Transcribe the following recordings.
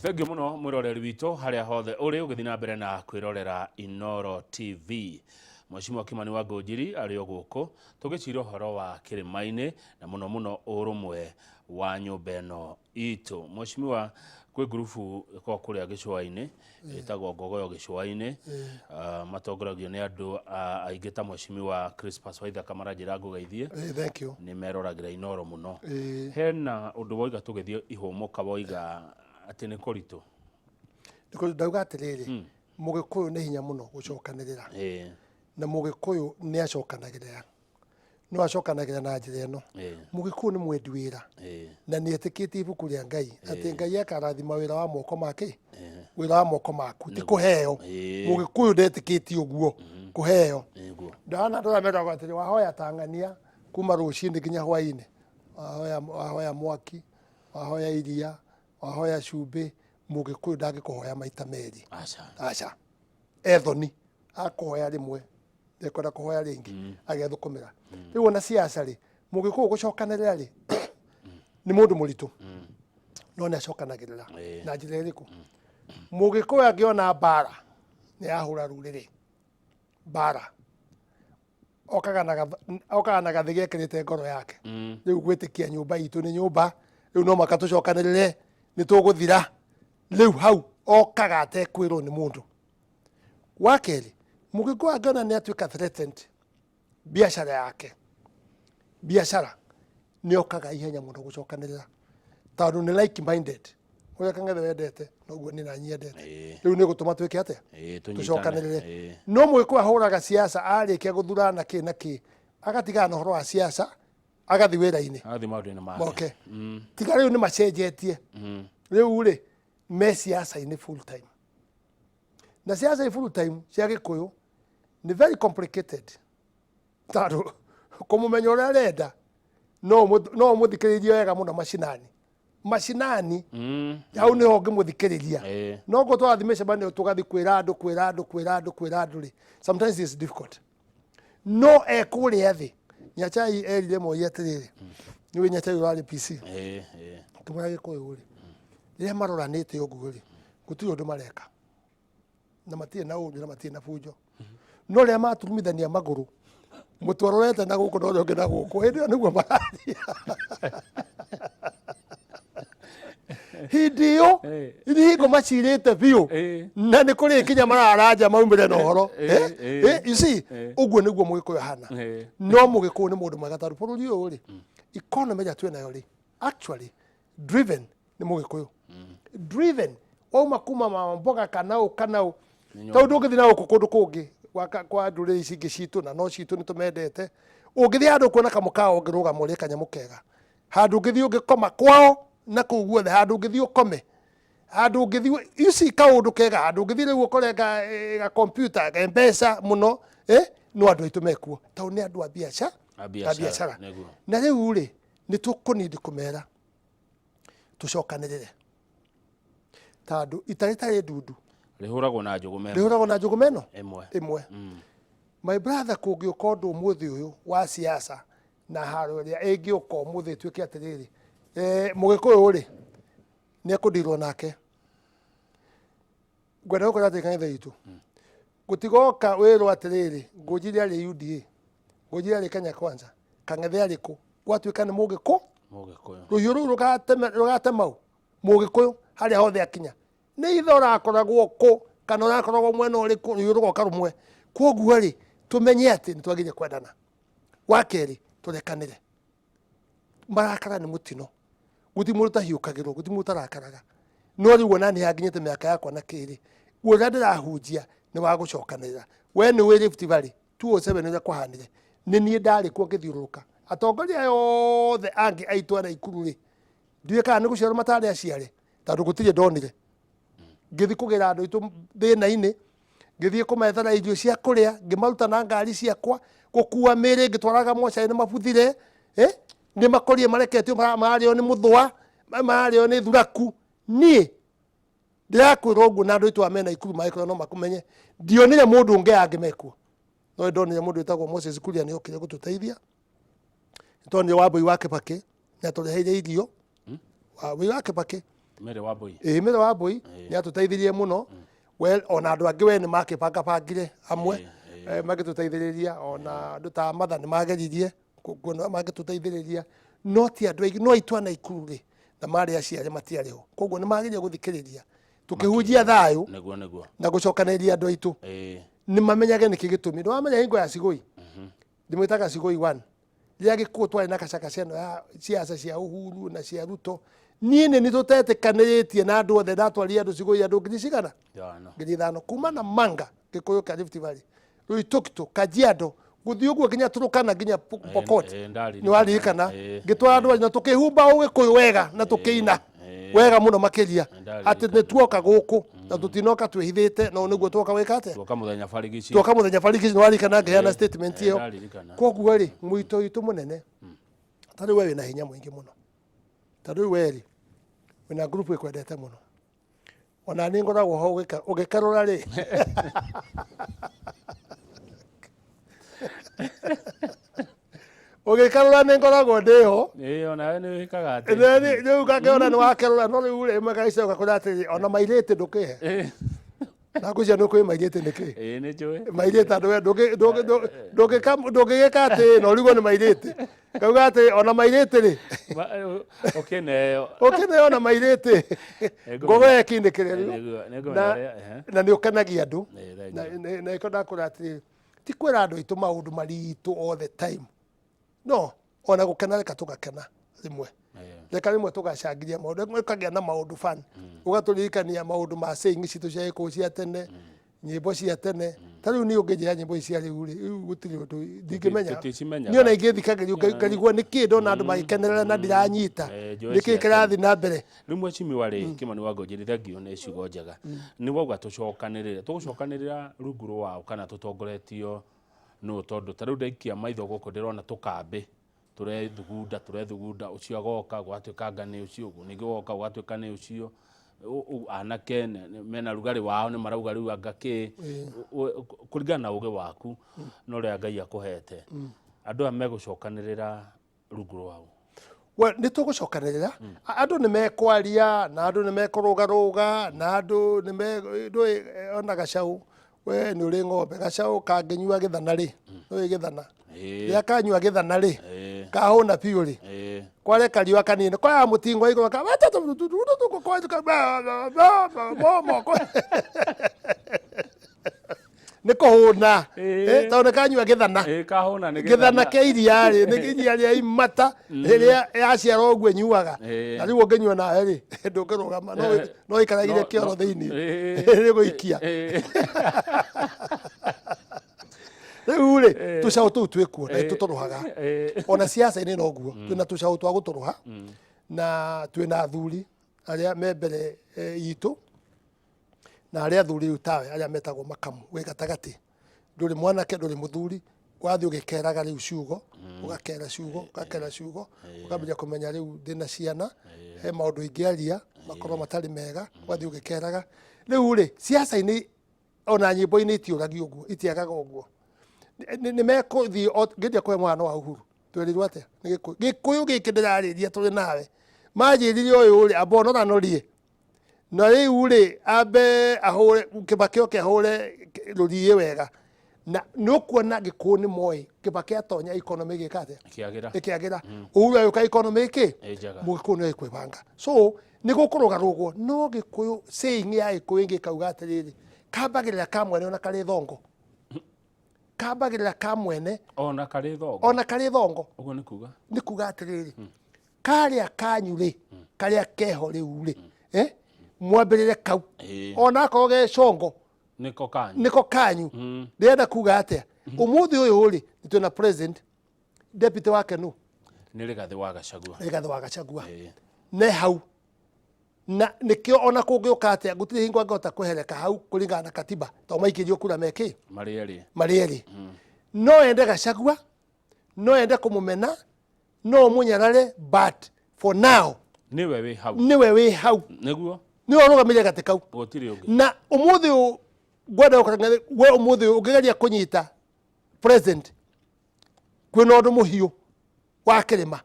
Thengiũ mũno mwĩroreri witũ harĩa hothe ũrĩ ũgĩthiĩ na mbere na kwĩrorera Inooro TV. Mheshimiwa Kimani wa Ngũnjiri arĩ o gũkũ tũgĩcira ũhoro wa kĩrĩma-inĩ na mũno mũno ũrũmwe wa nyũmba ĩno itũ. Mheshimiwa, kwĩ ngurubu ĩkoragwo kũrĩa gĩcũa-inĩ ĩtagwo Ngogoyo gĩcũa-inĩ, matongoragio nĩ andũ aingĩ ta Mheshimiwa Crispus Waithaka maranjĩra ngũgeithie. Thank you. Nĩ meroragĩra Inooro mũno. Hena ũndũ woiga tũgĩthiĩ ihũmũka, woiga atĩ nĩ kũritũ. Ndauga atĩrĩrĩ, Mũgĩkũyũ nĩ hinya mũno gũcokanĩrĩra. Na Mũgĩkũyũ nĩ acokanagĩrĩra, no acokanagĩrĩra na njĩra ĩno. Mũgĩkũyũ nĩ mwendi wĩra na nĩ etĩkĩtie ibuku rĩa Ngai atĩ Ngai akarathima wĩra wa moko make, wĩra wa moko maku ti kũheo. Mũgĩkũyũ ndetĩkĩtie ũguo kũheo. Ndana andũ arĩa meragwo atĩrĩ, wahoya tang'ania kuma rũcinĩ nginya hwainĩ, wahoya, wahoya mwaki, wahoya iria, wahoya cumbĩ, Mũgĩkũyũ ndangĩkũhoya maita merĩ. Aca. Aca. Ethoni akũhoya rĩmwe ndekwenda kũhoya rĩngĩ, agethũkũmĩra. Rĩu ona siasa rĩ, Mũgĩkũyũ gũcokanĩrĩra rĩ, nĩ mũndũ mũritũ, no nĩ acokanagĩrĩra. Na njĩra ĩrĩkũ? Mũgĩkũyũ angĩona mbara nĩ yahũra rũrĩrĩ mbara, okaga na gathĩ gekĩrĩte ngoro yake. Rĩu gwĩtĩkia nyũmba itũ nĩ nyũmba, rĩu no maka tũcokanĩrĩre nĩ tũgũthira. Rĩu hau okaga atekwĩrwo nĩ mũndũ. Wa kerĩ, Mũgĩkũyũ angĩona nĩ atuĩka threatened biacara yake, biacara nĩ okaga ihenya mũno gũcokanĩrĩra, tondũ nĩ like minded. Ũrĩa Kang'ethe wendete noguo niĩ na nyendete. Rĩu nĩ gũtũma twĩke atĩa? Tũnyitane. Tũcokanĩrĩre. No Mũgĩkũyũ ahũraga siasa, arĩkia gũthurana na kĩ na kĩ, agatigana na ũhoro wa siasa, agathiĩ wĩra-inĩ. Agathiĩ maũndũ-inĩ make. Moke. Tiga rĩu nĩ macenjetie. Rĩu rĩ, me siasa-inĩ full time. Na siasa full time cia Gĩkũyũ nĩ very complicated, tondũ kũmũmenya ũrĩa arenda no ũmũthikĩrĩrie wega mũno macinani. Macinani hau nĩho ũngĩmũthikĩrĩria. No korwo tũrathiĩ mĩcemanio tũgathiĩ kwĩra andũ, kwĩra andũ, kwĩra andũ, kwĩra andũ rĩ, sometimes it's difficult. No ekũrĩa thĩ. Nyachai erire Moi atĩrĩrĩ, nĩũĩ Nyachai ũrarĩ PC? Ĩĩ. Akĩmwĩra Gĩkũyũ rĩ, rĩrĩa maroranĩte ũguo rĩ, gũtirĩ ũndũ mareka na matirĩ na ũũru na matirĩ na bunjo, no rĩrĩa maturumithania magũrũ, mũtwe ũrorete na gũkũ na ũrĩa ũngĩ na gũkũ, hĩndĩ ĩyo nĩguo mararia. Hĩndĩ ĩyo hingo macirĩte biũ na nĩ kũrĩ kinya mararanja maumĩre na ũhoro. You see, ũguo nĩguo Mũgĩkũyũ ahana. No Mũgĩkũyũ nĩ mũndũ mwega, tondũ bũrũri ũyũ rĩ, economy ĩrĩa twĩ nayo rĩ, actually driven nĩ Mũgĩkũyũ. Driven wauma kuma mama mboga kana ũ kana ũ, tondũ ndũngĩthiĩ na gũkũ kũndũ kũngĩ kwa ndũrĩrĩ ici ingĩ citũ, na no citũ nĩ tũmendete. Ũngĩthiĩ handũ kuona kamũkawa ũngĩrũgama ũrĩe kanyamũ kega, handũ ũngĩthiĩ ũngĩkoma kwao na kũu guothe, handũ ũngĩthiĩ ũkome, handũ ũngĩthiĩ, you see, kaũndũ kega, handũ ũngĩthiĩ rĩu ũkore ga computer ga mbeca mũno, no andũ aitũ mekuo tondũ nĩ andũ a biacara. A a biacara, biacara. Nĩguo. Na rĩu rĩ, nĩ tũkũnindi kũmera tũcokanĩrĩre, tondũ ita rĩtarĩ ndundu rĩhũragwo na njũgũma ĩmwe. Rĩhũragwo na njũgũma ĩno ĩmwe. Ĩmwe. My brother, kũngĩũka ũndũ ũmũthĩ ũyũ wa siasa na haro ĩrĩa ĩngĩũka ũmũthĩ ĩtuĩke atĩrĩrĩ, Mũgĩkũyũ rĩ, nĩ ekũndirwo nake. Ngwenda gũkwĩra atĩ kanitha itũ gũtigoka wĩrwo atĩrĩrĩ, Ngũnjiri arĩ UDA, Ngũnjiri arĩ Kenya Kwanza, Kang'ethe arĩ kũ, gwatuĩka nĩ Mũgĩkũ. Mũgĩkũyũ. Rũhiũ rũu rũgatema ũ? Mũgĩkũyũ harĩa hothe akinya, nĩ ithe ũrakoragwo kũ kana ũrakoragwo mwena ũrĩkũ, rũhiũ rũgoka rũmwe. Koguo rĩ, tũmenye atĩ nĩ twagĩrĩire kwendana. Wa kerĩ, tũrekanĩre. Marakara nĩ mũtino, gũtirĩ mũndũ ũtahiũkagĩrwo, gũtirĩ mũndũ ũtarakaraga. No rĩu ona niĩ hanginyĩte mĩaka yakwa na kĩrĩ, ũrĩa ndĩrahunjia nĩ wa gũcokanĩrĩra. We nĩ ũĩ Rift Valley 207 ũrĩa kwahanire, nĩ niĩ ndarĩ kuo ngĩthiũrũrũka atongoria aya othe angĩ aitũ a Naikuru rĩ, ndiũĩ kana nĩ gũciarwo matarĩ aciare, tondũ gũtirĩ ndonire ngĩthiĩ kũgĩra andũ aitũ thĩna-inĩ, ngĩthiĩ kũmethera irio cia kũrĩa, ngĩmaruta na ngari ciakwa gũkua mĩrĩ, ngĩtwaraga mocarĩ nĩ mabuthire, nĩ makorire mareketio mararĩo nĩ mũthũa, mararĩo nĩ thuraku. Niĩ ndĩrakwĩra ũguo na andũ aitũ a mena Naikuru mangĩkorwo no makũmenye, ndionire mũndũ ũngĩ angĩ mekuo, no ndonire mũndũ wĩtagwo Moses Kuria nĩ okire gũtũteithia. Nĩtwonire Wambui wa Kĩbakĩ nĩ atũreheire irio. Wambui wa Kĩbakĩ. Mary Wambui. Ĩĩ, Mary Wambui nĩ atũteithirie mũno. Well, ona andũ angĩ we nĩ makĩbangabangire amwe magĩtũteithĩrĩria, ona andũ ta Matha nĩ mageririe kuona mangĩtũteithĩrĩria, no ti andũ aingĩ, no aitũ a Naikuru rĩ, na marĩ aciari matiarĩ ho, koguo nĩ magĩrĩire gũthikĩrĩria tũkĩhunjia thayũ Nĩguo nĩguo. na gũcokanĩrĩria andũ aitũ, nĩ mamenyage nĩkĩ gĩtũmi. Nĩ wamenya hingo ya Cigũi, ndĩmwĩtaga Cigũi 1, rĩrĩa Gĩkũyũ twarĩ na kacakaca ĩno ya ciaca cia Uhuru na cia Ruto, niĩ nĩ tũtetĩkanĩrĩtie na andũ othe, ndatwarire andũ Cigũi andũ ngiri cigana? 5. 5,000 kuma na Manga, Gĩkũyũ kĩa Rift Valley, Loitoktok, Kajiado, gũthiĩ ũguo nginya Turkana, nginya Pokot. Ndaririkana. Nĩ waririkana ngĩtwara andũ na tũkĩhumba ũgĩkũyũ wega na tũkĩina wega mũno makĩria, atĩ nĩ tuoka gũkũ na tũtinoka twĩhithĩte, no nĩguo tuoka gwĩka atĩa? Tuoka mũthenya barigici. Tuoka mũthenya barigici. Nĩ waririkana ngĩheana statement ĩyo? Ndaririkana. Koguo rĩ, mwito witũ mũnene, ta rĩu we wĩna hinya mũingĩ mũno, ta rĩu we rĩ, wĩna group ĩkwendete mũno, ona nĩ ngoragwo ho ũgĩkarũra rĩ, ũgĩkarũra nĩ ngoragwo ndĩho. Ĩĩ, onawe nĩ wĩkaga atĩ. Rĩu ngakĩona nĩ wakerũra, no rĩu rĩ, magaicoka kũrĩa atĩrĩ, ona mairĩtĩ ndũkĩhe na ngwĩciria nĩ ũkũĩ mairĩtĩ nĩ kĩ. Ĩĩ, nĩ njũĩ. Mairĩtĩ andũ we ndũngĩgĩka atĩ na ũrigwo nĩ mairĩtĩ, ngauga atĩ ona mairĩtĩ rĩ, Ũkĩneo. Ũkĩneo na mairĩtĩ ngogo yekinĩkĩrĩrio. Nĩngũmenya Na ũrĩa, ehe. Na nĩ ũkenagia andũ. Ĩĩ, thank Na you. na ĩko ndakũra atĩrĩrĩ, ti kwĩra andũ aitũ maũndũ maritũ all the time, no ona gũkena reka tũgakena rĩmwe, reka rĩmwe tũgacangiria maũndũ, rĩmwe ũkagĩa na maũndũ fun, ũgatũririkania maũndũ ma saying citũ cia gĩkũyũ cia tene, nyĩmbo cia tene. Ta rĩu niĩ ũngĩnjĩra nyĩmbo ici cia rĩu rĩ, rĩu gũtirĩ ũndũ ndingĩmenya. Tũticimenyaga. Niĩ ona ingĩthikagĩria ngarigwo nĩkĩ ndona andũ magĩkenerera na ndiranyita Njũĩ nĩkĩ cia kĩrathiĩ na mbere. Rĩu mwecimiwa rĩ, Kĩmani wa Ngũnjiri, thengio nĩ ciugo njega. Nĩ wauga tũcokanĩrĩre, tũgũcokanĩrĩra rungu rwaũ kana tũtongoretio nũ? Tondũ ta rĩu ndaikia maitho gũkũ ndĩrona tũkambĩ tũrethugunda tũrethugunda, ũcio agoka gũgatuĩka anga nĩ ũcio ũguo, ningĩ ũgoka ũgatuĩka nĩ ũcio. Anake mena rugarĩ wao nĩ marauga rĩu anga kĩ. Kũringana na ũgĩ waku na ũrĩa Ngai akũhete, andũ aya megũcokanĩrĩra rungu rwao? Well, nĩ tũgũcokanĩrĩra. Andũ nĩ mekwaria na andũ nĩ mekũrũgarũga na andũ nĩ me ndũĩ ona gacau, we nĩ ũrĩ ng'ombe, gacaũ kangĩnyua gĩthana rĩ, ndũĩ gĩthana? Ĩĩ. Rĩrĩa kanyua gĩthana rĩ, kahũna biũ rĩ, kware kariũa kanini kwaya mũtingo igũrũ ka nĩ kũhũna. Tondũ nĩ kanyua gĩthana. Ĩĩ, kahũna nĩ gĩthana kĩa iria rĩ, nĩ iria rĩa imata rĩrĩa yaciara ũguo ĩnyuaga. Na rĩu ũngĩnyua nawe rĩ, ndũngĩrũgama, no ĩikaragire kĩoro thĩinĩ nĩ gũikia. Rĩu rĩ, tũcaũ tũu twĩkuo na tũtũrũhaga. Ona ciaca-inĩ noguo, twĩna tũcaũ twa gũtũrũha na twĩna athuri arĩa me mbere itũ, na arĩa athuri rĩu tawe arĩa metagwo makamu, wĩ gatagatĩ, ndũrĩ mwanake, ndũrĩ mũthuri, wathiĩ ũgĩkeraga rĩu ciugo, ũgakera ciugo, ũgakera ciugo, ũkambĩrĩria kũmenya rĩu ndĩna ciana, he maũndũ ingĩaria makorwo matarĩ mega, ũgathiĩ ũgĩkeraga. Rĩu rĩ, ciaca-inĩ ona nyĩmbo-inĩ itiũragio ũguo, itiagaga ũguo, nĩ mekũthiĩ. Ngĩnjia kũhe mũhano wa Uhuru, twerirwo atĩa nĩ Gĩkũyũ? Gĩkũyũ gĩkĩ ndĩrarĩria tũrĩ nawe, manjĩrire ũyũ rĩ, amba ũnoranorie na rĩu rĩ, ambe ahũre Kĩbakĩ, oke ahũre rũriĩ wega, na nĩ ũkuona Gĩkũyũ nĩ moĩ Kĩbakĩ atonya economy ĩgĩka atĩa? Kĩagĩra. Ĩkĩagĩra. Uhuru agĩũka economy ĩkĩ Ĩ njega. Mũgĩkũyũ nĩ kwĩbanga, so nĩ gũkũrũgarũgwo, no Gĩkũyũ, saying ya Gĩkũyũ ĩngĩ ĩkauga atĩrĩrĩ, kambagĩrĩra ka mwene ona karĩ thongo, kambagĩrĩra ka mwene ona karĩ thongo. Ona karĩ thongo. Ũguo nĩ kuga? Nĩ kuga atĩrĩrĩ, karĩa kanyu rĩ, karĩa keho rĩu rĩ, mwambĩrĩre kau, ona akorwo ge congo. Nĩko kanyu. Nĩko kanyu. Ndĩrenda kuga atĩa? Ũmũthĩ ũyũ rĩ, nĩ twĩna president, deputy wake nũ? Nĩ Rigathĩ wa Gachagua. Rigathĩ wa Gachagua. Ne hau na nĩkĩo ona kũngĩũka atĩa, gũtirĩ hingo angĩhota kwehereka hau kũringana na katiba, tondũ maikĩrio kura mekĩ? Marĩ erĩ. Marĩ erĩ. No ende Gachagua, no ende kũmũmena, no ũmũnyarare, but for now nĩwe wĩ hau. Nĩwe wĩ hau. Nĩguo. Nĩwe ũrũgamĩrĩre gatĩ kau. Gũtirĩ ũngĩ. Na ũmũthĩ ũyũ ngwenda gũkũranga we, ũmũthĩ ũyũ ũngĩgeria kũnyita president kwĩna ũndũ mũhiũ wa kĩrĩma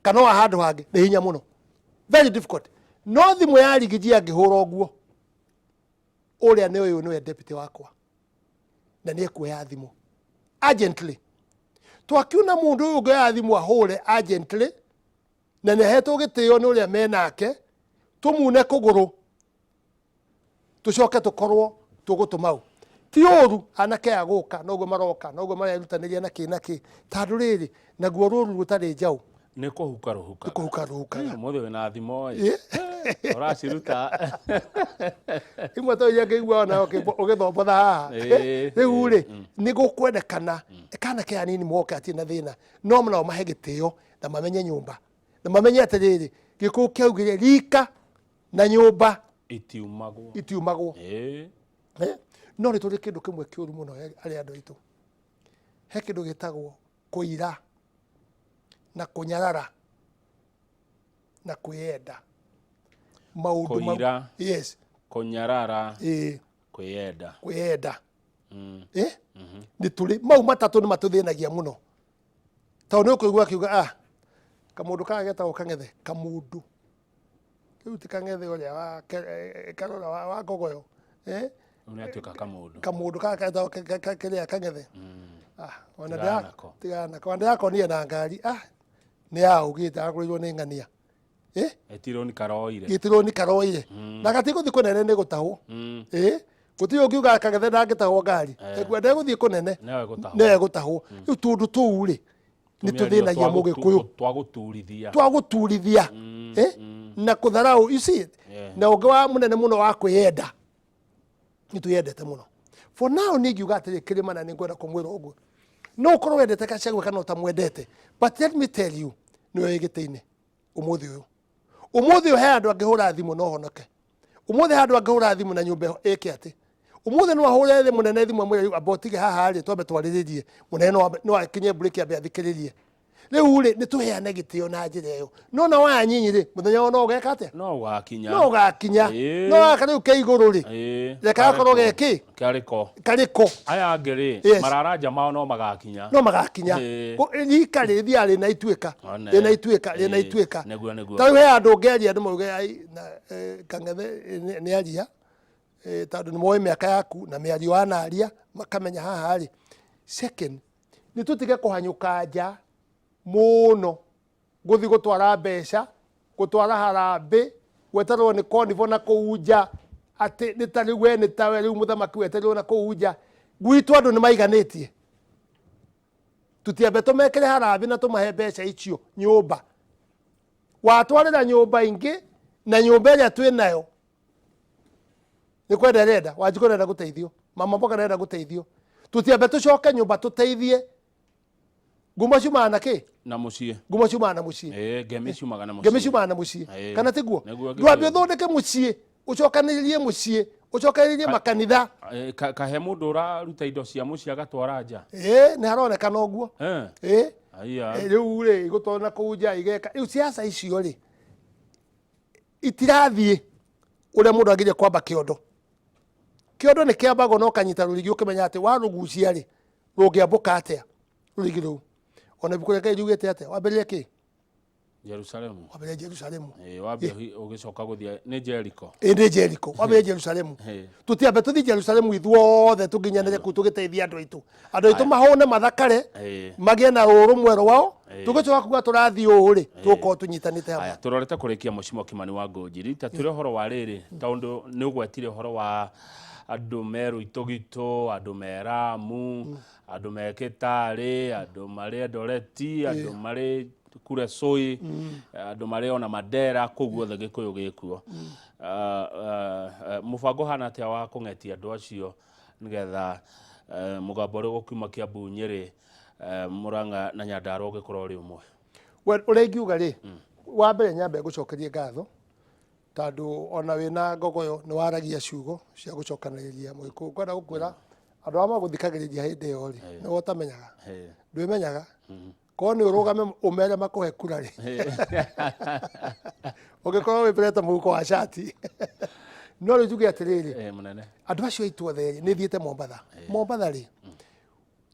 kana wa handũ hangĩ, nĩ hinya mũno, very difficult. No thimũ ya Rigiji angĩhũra ũguo, ũrĩa nĩ ũyũ nĩwe deputy wakwa na nĩ ekuoya thimũ urgently. Twakiuna mũndũ ũyũ ũngĩoya thimũ ahũre urgently na nĩ ahetwo gĩtĩo nĩ ũrĩa menake, tũmune kũgũrũ tũcoke tũkorwo tũgũtũma ũ. Ti ũru anake aya gũka, noguo maroka, noguo marerutanĩria na kĩ na kĩ, tondũ rĩrĩ naguo rũru rũtarĩ njaũ nĩ kũhuka rũhukaga. Nĩ kũhuka rũhukaga. Ũmũthĩ wĩna thimo ĩ, ũraciruta. Imwe to iria ngĩigua ona ũgĩthombotha haha. Rĩu rĩ, nĩ gũkwendekana kana ke anini moke atirĩ na thĩna, no nao mahe gĩtĩo na mamenye nyũmba na mamenye atĩrĩrĩ, Gĩkũyũ kĩaugire rika na nyũmba itiumagwo. Itiumagwo. No nĩ tũrĩ kĩndũ kĩmwe kĩũru mũno harĩ andũ aitũ. He kĩndũ gĩtagwo kũira na kũnyarara na kwĩyenda. Maũndũ mau. Kũira. Yes. Kũnyarara. Kwĩyenda. Kwĩyenda. Nĩ tũrĩ mau matatũ nĩ matũthĩnagia mũno. Tondũ nĩ ũkũigua akiuga, ah, kamũndũ kaya getagwo Kang'ethe, kamũndũ. Rĩu ti Kang'ethe ũrĩa wa Karora wa Ngogoyo. Rĩu nĩ atuĩka kamũndũ. Kamũndũ kaya getagwo kĩrĩa Kang'ethe. Ah, ona Tigana nako. Tigana nako. Ona ndĩrakonire na ngari, ah, nĩ yaugĩte agũrĩirwo nĩ ng'ania. Gĩtirũni karoire. Gĩtirũni karoire. Na gatigũthiĩ kũnene nĩ gũtahwo. Gũtirĩ ũngiuga Kang'ethe ndangĩtahwo ngari. Ndegũthiĩ kũnene. Nĩwe gũtahwo. Nĩwe gũtahwo. Rĩu tũndũ tũu rĩ, nĩ tũthĩnagia mũgĩkũyũ. Twagũturithia. Twagũturithia. Na kũtharaũ, you see? Na ũngĩ wa mũnene mũno wa kwĩyenda. Nĩ twĩyendete mũno. For now niĩ ingiuga atĩrĩ, Kĩrĩma, na nĩ ngwenda kũmwĩra ũguo. No ũkorwo wendete Gachagua kana ũtamwendete. But let me tell you, nĩwe wĩ gĩtĩ-inĩ ũmũthĩ ũyũ. Ũmũthĩ ũyũ he andũ angĩhũra thimũ no honoke. Ũmũthĩ he andũ angĩhũra thimũ na nyũmba ĩke atĩ. Ũmũthĩ no ahũre thĩ mũnene thimũ amwĩre rĩu amba ũtige haha rĩ, twambe twarĩrĩrie. Mũnene no akinye mburĩki ambe athikĩrĩrie. Rĩu rĩ, nĩ tũheane gĩtĩo na njĩra ĩyo. No na waya nyinyi rĩ, mũthenya ũyũ no ũgeka atĩa? No ũgakinya. No ũgakinya. No gaka rĩu ke igũrũ rĩ, reke gakorwo ge kĩ? Karĩko. Karĩko. Aya angĩ rĩ, mararanja mao no magakinya. No magakinya. Rika rĩthiaga rĩna ituĩka. Rĩna ituĩka, rĩna ituĩka. Nĩguo, nĩguo. Ta rĩu he andũ ũngĩaria andũ mauge, ai, na, Kang'ethe nĩ aria, tondũ nĩ moĩ mĩaka yaku na mĩario wanaria, makamenya haha rĩ. Second, nĩ tũtige kũhanyũka nja mũno, gũthiĩ gũtwara mbeca, gũtwara harambĩ, gwetererwo nĩ Konivo na kũu nja, atĩ nĩ ta rĩu we nĩ tawe rĩu mũthamaki wetereirwo na kũu nja. Gwitũ andũ nĩ maiganĩtie. Tũtiambe tũmekĩre harambĩ na tũmahe mbeca icio nyũmba. Watwarĩra nyũmba ingĩ na nyũmba ĩrĩa twĩ nayo nĩ kwenda ĩrenda, Wanjikũ arenda gũteithio, mama mboga arenda gũteithio. Tũtiambe tũcoke nyũmba tũteithie. Ngumo ciumaga na kĩ? Na mũciĩ. Ngumo ciumaga na mũciĩ. Ngemi ciumaga na mũciĩ. Ngemi ciumaga na mũciĩ. Kana tiguo? Nĩguo. Ndwambe ũthondeke mũciĩ, ũcokanĩrĩrie mũciĩ, ũcokanĩrĩrie makanitha. Kahe mũndũ ũraruta indo cia mũciĩ agatwara nja. Nĩ haronekana ũguo. Aya. Rĩu rĩ, igũtwara na kũu nja igeka. Rĩu siasa icio rĩ, itirathiĩ ũrĩa mũndũ agĩrĩire kwamba kĩondo. Kĩondo nĩ kĩambagwo na ũkanyita rũrigi ũkĩmenya atĩ warũgucia rĩ, rũngĩambũka atĩa rũrigi rũu. Ona ibuku rĩa Ngai riugĩte atĩa? Wambĩrĩrie kĩ? Jerusalemu. Wambĩrĩrie Jerusalemu. Wambe ũgĩcoka gũthiĩ nĩ Jericho. Nĩ Jericho. Wambĩrĩrie Jerusalemu. Tũtiambe tũthiĩ Jerusalemu ithuothe tũnginyanĩre kũu tũgĩteithia andũ aitũ. Andũ aitũ mahũne mathakare, magĩe na ũrũmwe rwao. Tũgĩcoka kuga tũrathiĩ ũũ rĩ, tũgũkorwo tũnyitanĩte hamwe. Aya, tũrorete kũrĩkia Mheshimiwa Kimani wa Ngũnjiri, ta twĩre ũhoro wa rĩrĩ, tondũ nĩ ũgwetire ũhoro wa andũ me Rũitũgitũ, andũ me Ramu, andũ me Kĩtarĩ, andũ marĩ Eldoret, andũ marĩ Kuresoi, andũ marĩ ona Mandera, kũu guothe Gĩkũyũ gĩkuo. Mũbango ũhana atĩa wa kũng'etia andũ acio nĩgetha mũgambo ũrĩa ũgũkiuma Kiambu, Nyĩrĩ, Murang'a na Nyandarua ũgĩkorwo ũrĩ ũmwe? Well, ũrĩa ingiuga rĩ, wa mbere nyambe ngũcokerie ngatho, tondũ ona wĩna ngogoyo nĩ waragia ciugo cia gũcokanĩrĩria mũgĩkũyũ. Ngwenda gũkwĩra andũ arĩa magũthikagĩrĩria hĩndĩ ĩyo rĩ, nĩwe ũtamenyaga. Ndwĩmenyaga. Korwo nĩ ũrũgame ũmere makũhe kura rĩ, ũngĩkorwo wĩkĩrĩte mũhuko wa cati. No rĩu njuge atĩrĩrĩ, Mũnene. andũ acio aitũ othe rĩ, nĩ thiĩte Mombatha. Mombatha rĩ,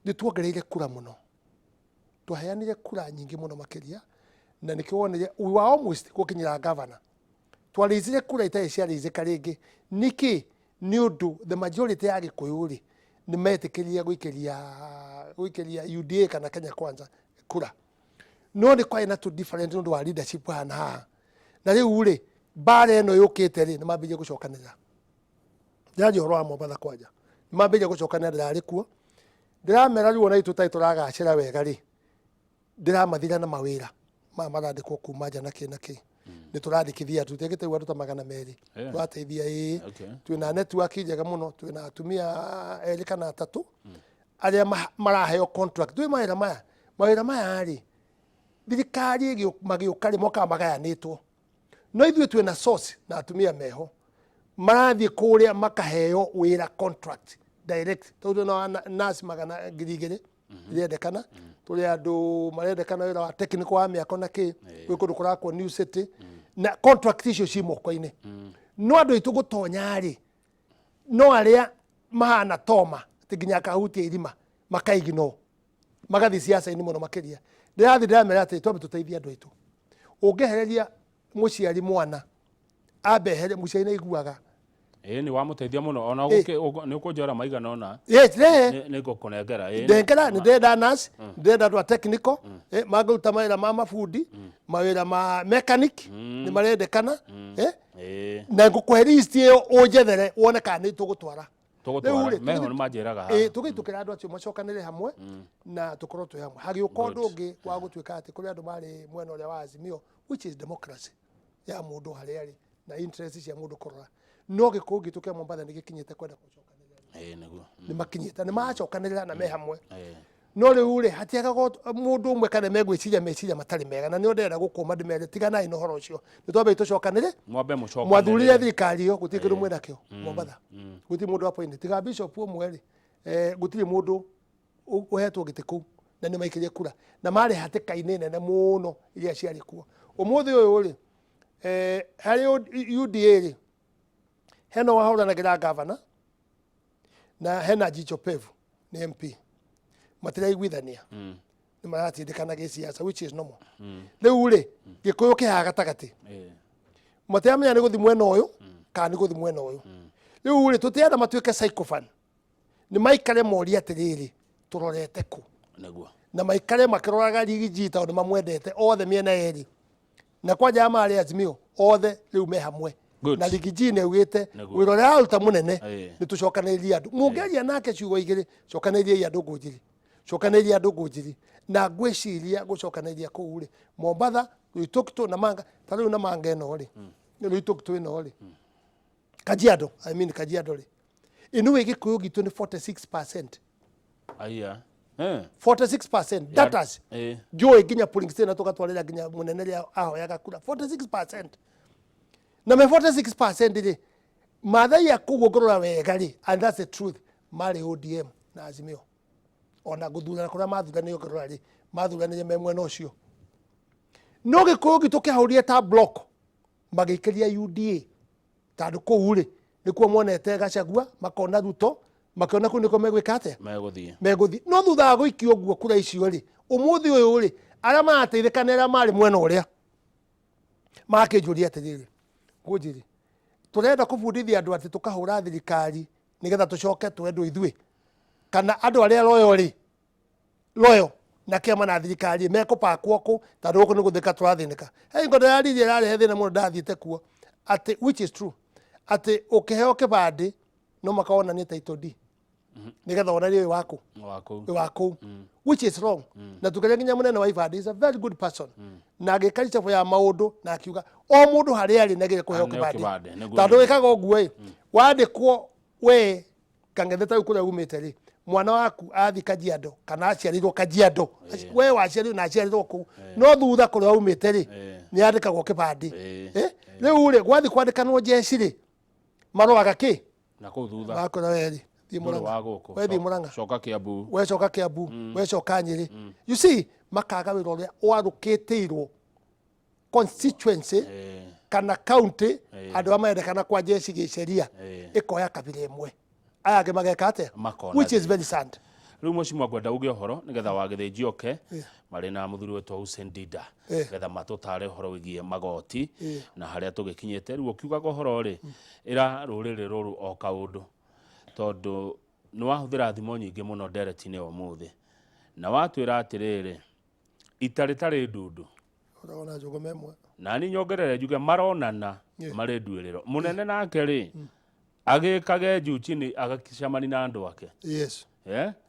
nĩ tuongereire kura mũno. Twaheanire kura nyingĩ mũno makĩria, na nĩkĩo wonire we were almost gũkinyĩra governor. Twarĩicire kura itarĩ ciarĩicĩka rĩngĩ. Nĩkĩ? Nĩ ũndũ the majority ya Gĩkũyũ rĩ, nĩ metĩkĩrire gũikĩria gũikĩria UDA kana Kenya Kwanza kura. No nĩ kwarĩ na tũ different nĩ ũndũ wa leadership haha na haha. Na rĩu rĩ, mbara ĩno yũkĩte rĩ, nĩ mambĩrĩirie gũcokanĩrĩra. Ndĩraria ũhoro wa Mombatha kwanja. Nĩ mambĩrĩirie gũcokanĩrĩra ndĩrarĩ kuo. Ndĩramera rĩu ona ithuĩ tũtarĩ tũragacĩra wega rĩ, Ndĩramathira na mawĩra maya marandĩkwo kuma nja na kĩ na kĩ. Nĩ tũrandĩkithia andũ tũtigĩte rĩu andũ ta 200. Tũrateithia ĩĩ. Twĩna network njega mũno, twĩna atumia erĩ kana atatũ arĩa maraheo contract. Ndũĩ mawĩra maya? Mawĩra maya rĩ, thirikari magĩũka rĩ, mokaga magayanĩtwo. No ithuĩ twĩna source na atumia meho marathiĩ kũrĩa makaheo wĩra contract direct. Tondũ twĩna nurse 2,000 irendekana, tũrĩ andũ marendekana wĩra wa technical wa mĩako na kĩ, gwĩ kũndũ kũrakwo new city na contract icio ci moko-inĩ. No andũ aitũ gũtonya rĩ, no arĩa mahana toma atĩ nginya akahutia irima makaignore, magathiĩ siasa-inĩ mũno makĩria. Ndĩrathiĩ ndĩramera atĩ twambe tũteithie andũ aitũ. Ũngĩehereria mũciari mwana, ambe ehere mũciari nĩ aiguaga. Ĩĩ nĩ wamũteithia mũno ona nĩ ũkũnjora maigana ũna. Yes, rehe. Nĩ ngũkũnengera. Ĩĩ. Ndengera, nĩ ndĩrenda nurse, ndĩrenda andũ a technical, mangĩruta mawĩra ma mabundi, mawĩra ma mechanic, nĩ marendekana, na ngũkũhe list ĩyo ũnjethere wone kana nĩ tũgũtwara. Tũgũtwara. Rĩu rĩ, Meho nĩ manjĩraga haha. Tũgĩtũkĩra andũ acio macokanĩre hamwe na tũkorwo twĩ hamwe. Hagĩũka ũndũ ũngĩ wa gũtuĩka atĩ kũrĩ andũ marĩ mwena ũrĩa wa Azimio, which is democracy ya mũndũ harĩa arĩ na interest cia mũndũ kũrora. No gĩkũyũ gitũ kĩa Mombatha nĩ gĩkinyĩte kwenda gũcokanĩrĩra. Ĩĩ, nĩguo. Nĩ makinyĩte, nĩ macokanĩrĩra na me hamwe. No rĩu rĩ, hatiagaga mũndũ ũmwe kana megwĩciria meciria matarĩ mega, na nĩo ndĩrenda gũkũma ndĩmere tiganai na ũhoro ũcio. Nĩ twambei tũcokanĩre. Mwambe mũcokanĩrĩre. Mwathurire thirikari ĩyo, gũtirĩ kĩndũ mwĩnakĩo Mombatha. Gũtirĩ mũndũ appointed. Tiga bishop ũmwe rĩ, gũtirĩ mũndũ ũhetwo gĩtĩ kũu, na nĩ maikĩrie kura. Na marĩ hatĩka-inĩ nene mũno iria ciarĩ kuo. Ũmũthĩ ũyũ rĩ, harĩ UDA rĩ, hena wahũranagĩra gavana, na hena Jicho Pevu nĩ MP. Matiraiguithania. Nĩ maratindĩkana gĩsiasa, which is normal. Rĩu rĩ, Gĩkũyũ kĩ haha gatagatĩ. Matiramenya nĩ gũthiĩ mwena ũyũ, kana nĩ gũthiĩ mwena ũyũ. Rĩu rĩ, tũtirenda matuĩke sycophant. Nĩ maikare morie atĩrĩrĩ, tũrorete kũ? Nĩguo. Na maikare makĩroraga Riggy G tondũ nĩ mamwendete othe mĩena yerĩ. Na kwanja ya marĩ Azimio othe rĩu me hamwe. Good. Na Riggy G nĩ augĩte Nĩguo. wĩra ũrĩa araruta mũnene Ĩĩ. nĩ tũcokanĩrĩrie andũ. Mũngĩaria nake ciugo igĩrĩ, cokanĩrĩriai andũ Ngũnjiri. Cokanĩrĩria andũ Ngũnjiri. Na ngwĩciria gũcokanĩrĩria kũu rĩ, Mombatha, Loitoktok na Manga, ta rĩu na Manga ĩno rĩ, Loitoktok ĩno rĩ, Kajiado, I mean Kajiado rĩ, Anyway, Gĩkũyũ gitũ nĩ 46%. Aya. 46%. Datas. Njũĩ nginya polling station na tũgatwarĩra nginya mũnene rĩa ahoyaga kura. 46%. Na me 46% rĩ, Maathai a kũu ũngĩrora wega rĩ, and that's the truth, marĩ ODM na Azimio. Ona gũthurana kũrĩa mathuranire ũngĩrora rĩ, mathuranire me mwena ũcio. No Gĩkũyũ gitũ kĩahũrire ta block, magĩikĩria UDA. Tondũ kũu rĩ, nĩkuo monete Gachagua, makona Ruto, makĩona kũu nĩkuo megwĩka atĩa? Megũthiĩ. Megũthiĩ. No thutha wa gũikio ũguo kura icio rĩ, ũmũthĩ ũyũ rĩ, arĩa marateithĩka nĩ arĩa marĩ mwena ũrĩa. Makĩnjũria atĩrĩrĩ, Ngũnjiri, tũrenda kũbundithia andũ atĩ tũkahũra thirikari nĩgetha tũcoke twendwo ithuĩ? Kana andũ arĩa loyal rĩ, loyal na kĩama na thirikari mekũpakwo kũ, tondũ gũkũ nĩ gũthĩka tũrathĩnĩka. He hingo ndĩraririe ĩrarehe thĩna mũno ndathiĩte kuo, atĩ which is true, atĩ ũkĩheo kĩbandĩ no mũhaka wonanie title deed nĩgetha wonanie wĩ waku. Wa kũu. Wĩ wa kũu. Which is wrong. Na tukĩria nginya mũnene wa ibandĩ is a very good person. Na agĩka icabũ ya maũndũ na akiuga o mũndũ harĩa arĩ nĩ agĩrĩire kũheo Aneo kĩbandĩ. kĩbandĩ, nĩguo. Tondũ wĩkaga ũguo ĩ, wandĩkwo we Kang'ethe ta rĩu kũrĩa umĩte rĩ, mwana waku athiĩ Kajiado kana aciarĩirwo Kajiado, we waciarirwo na aciarĩirwo kũu, no thutha kũrĩa umĩte rĩ, nĩ andĩkagwo kĩbandĩ. Rĩu rĩ, gwathiĩ kwandĩkanwo jeci rĩ, maroraga kĩ? Na kũu thutha. Makora we rĩ, thiĩ Ndũrĩ Murang'a. wa gũkũ. We thiĩ Murang'a. Coka Kiambu. We coka Kiambu, we coka Nyĩrĩ. You see, makaga wĩra ũrĩa warũkĩtĩirwo constituency kana county, andũ arĩa marendekana kwa jeci gĩceria, ĩkoya kabira ĩmwe, aya angĩ mageka atĩa? Makona Which is thĩ. very sad. Rĩu mheshimiwa ngwenda uge ũhoro nĩgetha wagĩthĩnji oke marĩ na mũthuri wetwo Hussein Dida nĩgetha matũtare ũhoro wĩgiĩ magoti na harĩa tũgĩkinyĩte. Rĩu ũkiugaga ũhoro rĩ, ĩra rũrĩrĩ rũrũ o kaũndũ, tondũ nĩ wahũthĩra thimo nyingĩ mũno ndereti-inĩ ya ũmũthĩ, na watwĩra atĩrĩrĩ, ita rĩtarĩ ndundu. Ũrona njũgũma ĩmwe. Na niĩ nyongerere njuge maronana marĩ nduĩrĩro. Mũnene nake rĩ, agĩkage juu chini agacemania na andũ ake. Yes.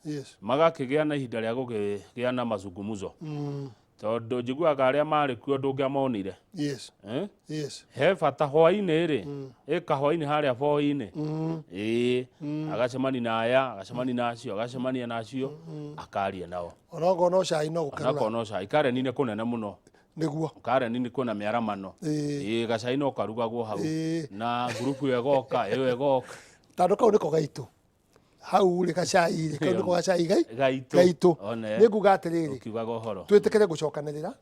Yes. Magakĩgĩa na ihinda rĩa gũkĩgĩa na mazungumzo. Tondũ njiguaga arĩa marĩ kuo ndũngĩamonire. Yes. Yes. He bata hwaĩ-inĩ rĩ, ĩka hwaĩ-inĩ harĩa boi-inĩ. Ĩĩ, agacemania na aya, agacemania na acio, agacemania na acio, akaria nao. Onokorwo no cai no gũkerũra. Onokorwo no cai, Karen-inĩ kũnene mũno. Nĩguo. Karen-inĩ kwĩna mĩaramano. Ĩĩ, gacai no karugagwo hau. Na ngurubu ĩyo ĩgoka, ĩyo ĩgoka. Tondũ kau nĩko gaitũ. Hau rĩ gacai rĩ, kau nĩko gacai gaitũ. Gaitũ. One. Nĩ nguga atĩrĩrĩ, Ũkiugaga ũhoro. Twĩtĩkĩre gũcokanĩrĩra,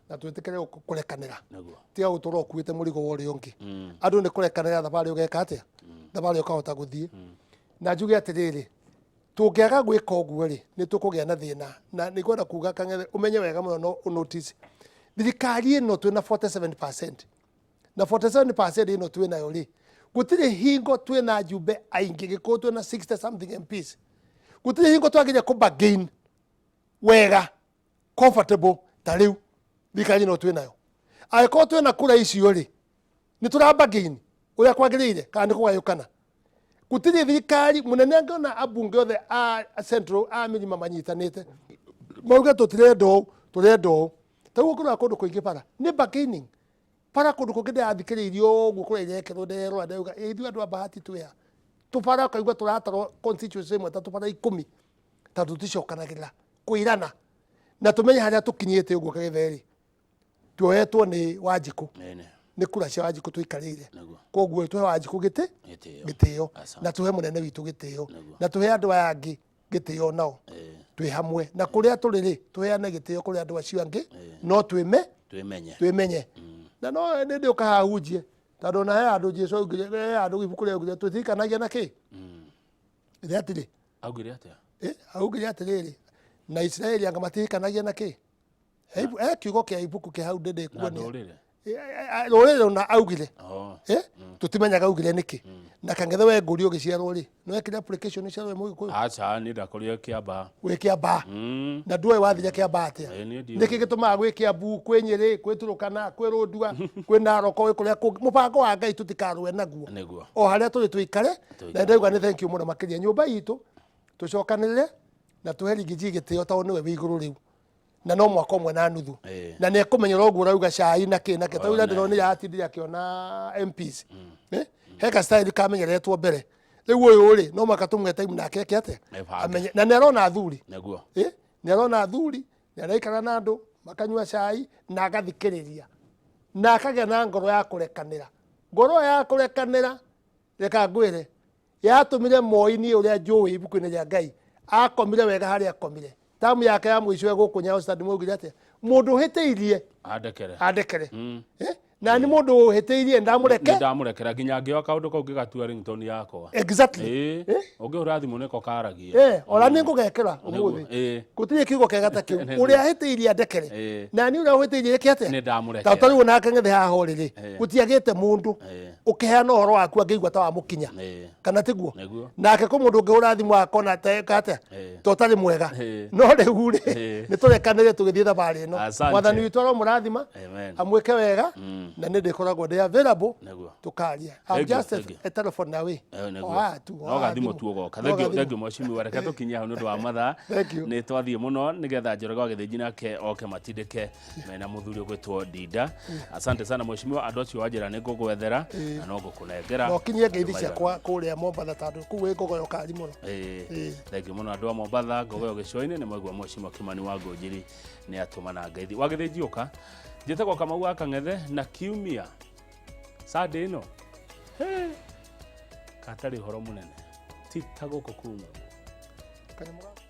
na twĩtĩkĩre kũrekanĩra. Nĩguo. Tiga gũtũra ũkuĩte mũrigo wa ũrĩa ũngĩ. Andũ nĩ kũrekanĩra thabarĩ ũgeka atĩa? Thabarĩ ũkahota gũthiĩ. Na njuge atĩrĩrĩ, tũngĩaga gwĩka ũguo rĩ, nĩ tũkũgĩa na thĩna. Na nĩ ngwenda kuga Kang'ethe, ũmenye wega mũno no ũnotice. Thirikari ĩno twĩna 47%. Na 47% ĩno twĩnayo rĩ, gũtirĩ hingo twĩna njumbe aingĩ, gĩkũyũ twĩna 60 something M Ps. Gũtirĩ hingo twagĩrĩire kũ bargain wega, comfortable ta rĩu thirikari ĩno twĩnayo. Angĩkorwo twĩna kura icio rĩ, nĩ tũra bargain ũrĩa kwagĩrĩire kana nĩ kũgayũkana. Gũtirĩ thirikari mũnene angĩona ambunge othe a Central a Mĩrima manyitanĩte mauge tũtirenda ũũ, tũrenda ũũ. Ta rĩu ũngĩrora kũndũ kũingĩ bara nĩ bargaining. Bara kũndũ kũngĩ ndĩrathikĩrĩirie ũguo kũrĩa irekerwo nderora ndauga ithuĩ andũ a Bahati twĩ ha. Tũbara ũkaigua tũratarwo constituency ĩmwe ta tũbara 10 tondũ tũticokanagĩrĩra kwĩrana na tũmenye harĩa tũkinyĩte ũguo Kang'ethe rĩ, tuoetwo nĩ Wanjikũ. Nĩ kura cia Wanjikũ tũikarĩire. Koguo tũhe Wanjikũ Gĩtĩo. gĩtĩo. Aca. Na tũhe mũnene witũ gĩtĩo. Nĩguo. Na tũhe andũ aya angĩ gĩtĩo nao. Twĩ hamwe. Na kũrĩa tũrĩ rĩ, tũheane gĩtĩo kũrĩ andũ acio angĩ, no Twĩmenye. twĩmenye. Na no nĩ ndĩũka haha hunjie, tondũ ona he handũ Jesũ augire, he handũ ibuku rĩaugire, tũtirikanagia na kĩ? Ithe atĩrĩ. Augire atĩa? Augire atĩrĩrĩ, na Isiraeli anga matirikanagia na kĩ? He kiugo kĩa ibuku kĩa hau ndĩndĩ Na kuonia. ndũrĩrĩ? Rũrĩrĩ ona augire. Tũtimenyaga augire nĩkĩ. Na Kang'ethe we ngũri ũgĩciarwo rĩ, nĩ wekire application ũciarwo wĩ Mũgĩkũyũ? Aca, niĩ ndakorire Kĩambaa. Wĩ Kĩambaa. Na ndũĩ wathire Kĩambaa atĩa? Niĩ ndiũĩ. Nĩkĩ gĩtũmaga gwĩ Kĩambu, kwĩ Nyĩrĩ, kwĩ Turukana, kwĩ Rũndua, kwĩ Narok, kwĩ kũrĩa kũngĩ. Mũbango wa Ngai tũtikarũe naguo. Nĩguo. O harĩa tũrĩ tũikare, Tũikare. na ndauga nĩ thank you mũno makĩria. Nyũmba itũ tũcokanĩrĩre na tũhe Riggy G gĩtĩo tondũ nĩwe wĩ igũrũ rĩu. Na no mwaka ũmwe na nuthu. Na nĩ ekũmenyera ũguo ũrauga cai na kĩ na kĩ. Tondũ ndĩronire atindire akĩona M Ps. He ka style kamenyeretwo mbere. Rĩu ũyũ rĩ, no mũhaka tũmũhe time nake eke atĩa? Ebange. Amenye. Na nĩ arona athuri. Nĩguo. Nĩ arona athuri, nĩ araikara na andũ, makanyua cai, na agathikĩrĩria. Na akagĩa na ngoro ya kũrekanĩra. Ngoro ya kũrekanĩra, reka ngwĩre, yatũmire Moi niĩ ũrĩa njũĩ ibuku-inĩ rĩa Ngai, akomire wega harĩa akomire. Tamu yake ya mũico ĩgũkũ Nyayo Stadium augire atĩa? Mũndũ ũhĩtĩirie Andekere. Andekere. Na nĩ mũndũ ũhĩtĩirie ndamũreke. Nĩ ndamũrekera nginya ngĩoya kaũndũ kau ngĩgatua ringtone yakwa. Exactly. Ũngĩhũra thimũ nĩko karagia. Ona nĩ ngũgekĩra ũmũthĩ. Gũtirĩ kiugo kega ta kĩu. Nĩguo. Ũrĩa ahĩtĩirie andekere. Na niĩ ũrĩa ũhĩtĩirie ĩke atĩa? Nĩ ndamũrekera. Ta tarĩu ona Kang'ethe haha ũrĩ rĩ, gũtiagĩte mũndũ ũkĩheana ũhoro waku angĩigua ta wamũkinya. Kana tiguo? Nĩguo. Nake kwĩ mũndũ ũngĩhũra thimũ akona ta eka atĩa? Ta ũtarĩ mwega. No rĩu rĩ, nĩ tũrekanĩre tũgĩthiĩ thabarĩ ĩno. Asante. Mwathani witũ aromũrathima, Amen. amwĩke wega, na nĩ ndĩkoragwo ndĩ available Nĩguo. tũkaria. I'm Thank you, just thank you. a telephone away. Nĩguo. O haha tu, o No haha gathimũ thimũ. tu ũgoka. No Thank you, gathimũ. thank you mheshimiwa. Reke tũkinye hau nĩ ũndũ wa mathaa. Thank you. Nĩ twathiĩ mũno nĩgetha Njoroge wa Gĩthĩnji nake oke matindĩke mena mũthuri ũgwĩtwo Ndinda. Asante sana mheshimiwa, andũ acio wanjĩra nĩ ngũgwethera na no ngũkũnengera. Na ũkinyie ngeithi Andũ ciakwa kũrĩa Mombatha tondũ kũu wĩ Ngogoyo kari mũno. Thank you mũno andũ a Mombatha, Ngogoyo gĩcũa-inĩ nĩ mwaigua mheshimiwa Kimani wa Ngũnjiri nĩ atũmana ngeithi. Wa Gĩthĩnji ũka, njĩtagwo Kamau wa Kang'ethe na kiumia Sunday ĩno katarĩ ũhoro mũnene ti ta gũkũ kuma. Kanyamũ gaka.